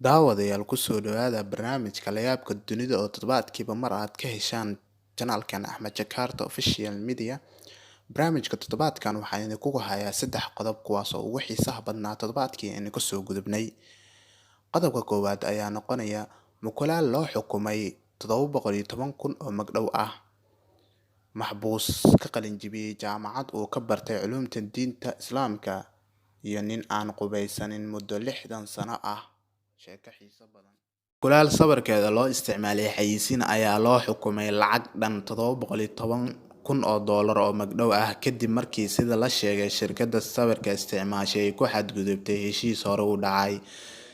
Daawadayaal ku soo dhawaada barnaamijka La Yaabka Dunida oo toddobaadkiiba mar aad ka heshaan janaalkan Axmed Jakarta Official Media. Barnaamijka toddobaadkan waxaan idinku hayaa saddex qodob kuwaas oo ugu xiisaha badnaa toddobaadkii aynu kasoo gudubnay. Qodobka koowaad ayaa noqonaya mukulaal loo xukumay 710,000 oo magdhow ah. Maxbuus ka qalin jebiyey jaamacad uu ka bartay culuumta diinta Islaamka iyo nin aan qubaysanin muddo 60 sano ah. Sheeko xiiso badan. Mukulaal sawirkeeda loo isticmaalay xayeysiin ayaa loo xukumay lacag dhan $710,000 oo doolar oo magdhow ah kadib markii sida la sheegay shirkadda sawirka isticmaashay ay ku xadgudubtay heshiis hore u dhacay.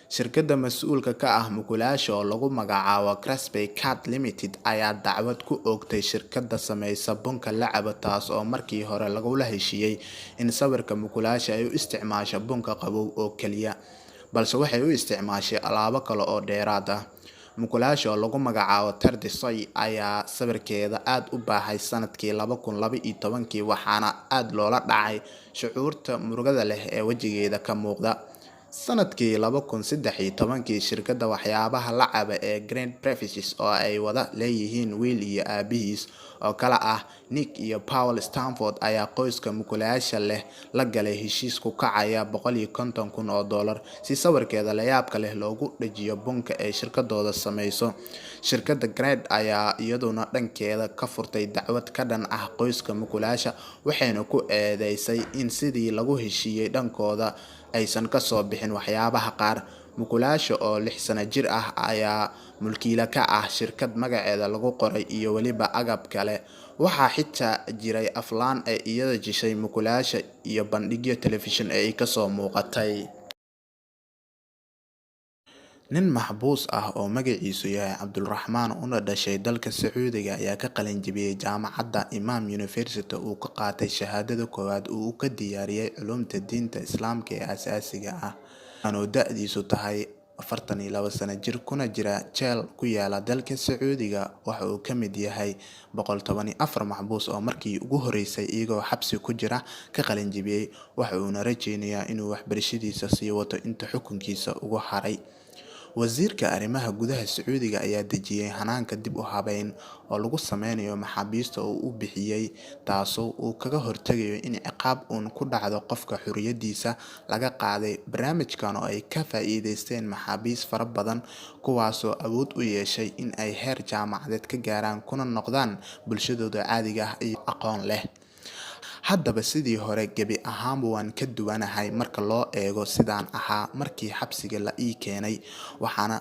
Shirkadda mas'uulka ka ah mukulaasha oo lagu magacaabo Crespi Cat Limited ayaa dacwad ku oogtay shirkadda sameysa bunka la cabo, taas oo markii hore lagula heshiiyey in sawirka mukulaasha ay u isticmaasho bunka qabow oo kaliya, balse waxay u isticmaashay alaabo kale oo dheeraad ah. Mukulaasha oo lagu magacaabo Terdi Soy ayaa sawirkeeda aad u baahay sanadkii 2012, waxaana aad loola dhacay shucuurta murugada leh ee wajigeeda ka muuqda. Sanadkii 2013, shirkadda waxyaabaha la cabo ee Grand Prefis oo ay wada leeyihiin wiil iyo aabihiis oo kala ah Nick iyo Paul Stanford ayaa qoyska mukulaasha leh la galay heshiis ku kacaya $150,000 oo doolar si sawirkeeda la yaabka leh loogu dhajiyo bunka ay shirkadooda sameyso. Shirkadda Grand ayaa iyaduna dhankeeda ka furtay dacwad ka dhan ah qoyska mukulaasha, waxayna ku eedeysay in sidii lagu heshiiyey dhankooda aysan kasoo bixin waxyaabaha qaar. Mukulaasha oo 6 sano jir ah ayaa mulkiile ka ah shirkad magaceeda lagu qoray iyo weliba agab kale. Waxaa xitaa jiray aflaan ay iyada jishay mukulaasha iyo bandhigyo telefishin ee ay kasoo muuqatay. Nin maxbuus ah oo magaciisu yahay Cabdulraxmaan una dhashay dalka Sacuudiga ayaa ka qalin jebiyey jaamacadda Imam University oo uu ka qaatay shahaadada koowaad oo uu ka diyaariyey culuumta diinta Islaamka ee aasaasiga ah. Waxaana da'diisu tahay 42 sano jir kuna jira jeel ku yaala dalka Sacuudiga. Waxa uu ka mid yahay 114 maxbuus oo markii ugu horeysay iyagoo xabsi ku jira ka qalin jebiyey. Waxa uuna rajeynayaa inuu waxbarashadiisa sii wato inta xukunkiisa ugu haray. Wasiirka arrimaha gudaha Sacuudiga ayaa dejiyay hanaanka dib u habeyn oo lagu sameynayo maxaabiista oo uu bixiyay, taasoo uu kaga hortagayo in ciqaab uun ku dhacdo qofka xorriyadiisa laga qaaday. Barnaamijkan oo ay ka faa'iideysteen maxaabiis fara badan, kuwaasoo awood u yeeshay in ay heer jaamacadeed ka gaaraan kuna noqdaan bulshadooda caadiga ah iyo aqoon leh. Haddaba sidii hore gebi ahaanba waan ka duwanahay marka loo eego sidaan ahaa markii xabsiga la ii keenay,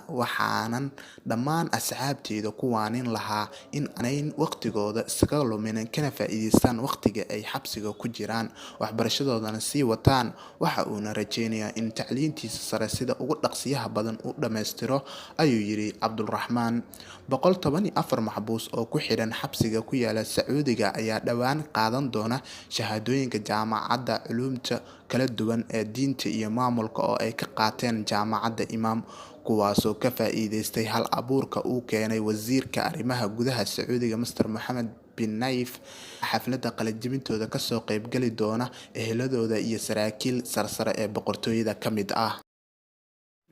waxaanan dhammaan asxaabteyda ku waanin lahaa in aanay waqtigooda iskaga lumin kana faa'iideystaan waqtiga ay xabsiga ku jiraan, waxbarashadoodana sii wataan. Waxa uuna rajeynayaa in tacliintiisa sare sida ugu dhaqsiyaha badan u dhammaystiro, ayuu yiri Cabdulraxmaan. 114 maxbuus oo ku xidhan xabsiga ku yaala Sacuudiga ayaa dhowaan qaadan doona shahaadooyinka jaamacadda culuumta kala duwan ee diinta iyo maamulka oo ay ka qaateen jaamacadda Imaam, kuwaasoo ka faa'iideystay hal abuurka uu keenay wasiirka arrimaha gudaha Sacuudiga Mr Mohamed bin Nayef. Xafladda qalinjebintooda kasoo qaybgali doona eheladooda iyo saraakiil sarsare ee boqortooyada ka mid ah.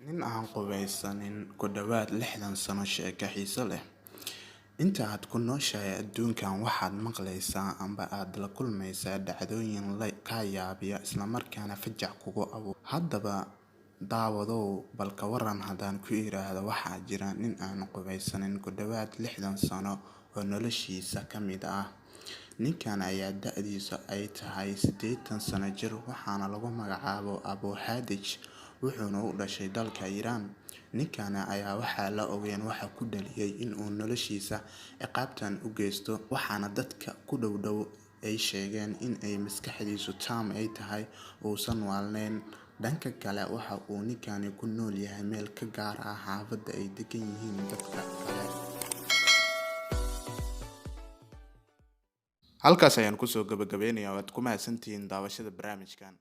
Nin aan qubaysanin ku dhawaad 60 sano, sheeko xiiso leh. Inta aad ku nooshahay adduunkan waxaad maqlaysaa amba aad la kulmaysaa dhacdooyin kaa yaabiya isla markaana fajac kugu abuura. Haddaba daawadow, bal ka waran haddaan ku iraahdo waxaa jira nin aan qubaysanin ku dhawaad 60 sano oo noloshiisa ka mid ah. Ninkan ayaa da'diisu ay tahay 80 sano jir, waxaana lagu magacaabo Abu Hadij, wuxuuna u dhashay dalka Iiraan. Ninkan ayaa waxaa la ogeyn waxa ku dhaliyay in uu noloshiisa ciqaabtan u geysto, waxaana dadka ku dhow dhow ay sheegeen in ay maskaxdiisu taam ay tahay, uusan waalneyn. Dhanka kale, waxa uu ninkani ku nool yahay meel ka gaar ah xaafadda ay degan yihiin dadka kale. Halkaas ayaan kusoo gabagabeynayaa. Waad ku mahadsantihiin daawashada barnaamijkan.